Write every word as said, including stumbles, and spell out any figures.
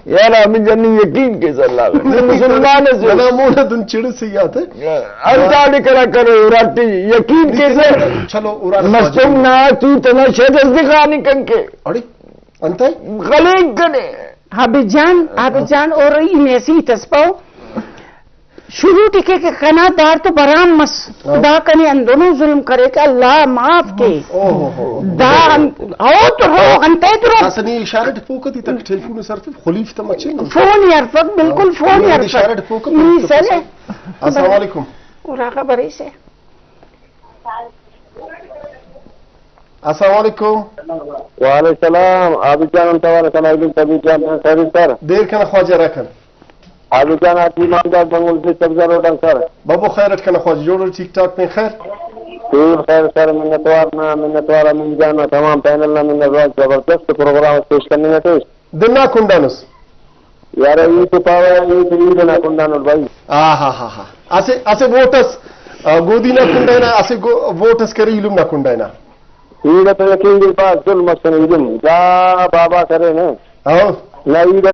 یار، ہمے جن نی یقین کیسہ اللہ غا۔ نی مسلمان ئسے۔ ننا مون آ دن چڑ سے یات ءِ۔ انت آڑے کنا کرے، اراٹی یقین کیسہ۔ چلو، اراٹے مستونگ نا تو تینا شے دزدخوانی کنکے۔ اڑے، انتئے؟ خلینگ کنے۔ عابد جان، عابد جان، اور ای نے اسہ ہیت اس پاو۔ شروع ٹی کہ، کہ کنا دار تو برام مس، ہاں۔ دا کنے ہندنو ظلم کرے کہ اللہ معاف کے۔ اوہو۔ دا ہم-، او تو رو، انتئے تو رو۔ داسہ نی اشارہ ٹی پوہ کتیتک، ٹیلیفون اس ہرفک، خلیف تہ مچے نی۔ فون ءِ ہرفک، بالکل ہاں۔ فون ءِ نی ہرفک۔ اشارہ ٹی پوہ کتیتک۔ نی سلے۔ السلام علیکم۔ اراخہ بریسہ۔ السلام علیکم۔ وعلیکم السلام۔ عابد جان، انت حوال ئے؟ کنا ایلم طبیب جان، خیر سر؟ دیر کنا خواجہ راکان۔ عابد جان، حاجی امام داد بنگلہ سے سبزہ روڈ آن سر۔ بابو خیر اٹ کنا خواجہ، جوڑ ٹھیک ٹھاک پین خیر؟ پین خیر سر، منتوار نا، منتوار امین جان نا، تمام پینل نا منتوار، زبردست پروگرام اس پیش کننگ اٹیس۔ دن نا کنڈانس؟ یار، ای تو پاوہ، ای تو عید نا کنڈانٹ بھائی۔ آہاہاہا۔ اسہ، اسہ ووٹ اس، آ، گودی نا کنڈ ئنا، اسہ گو-، ووٹ اس کرے ایلم نا کنڈ ئنا۔ عید تو یقین دے پاس ظلم اس کنے ایلم۔ دا بابا کرے نے۔ ہاں۔ نہ عید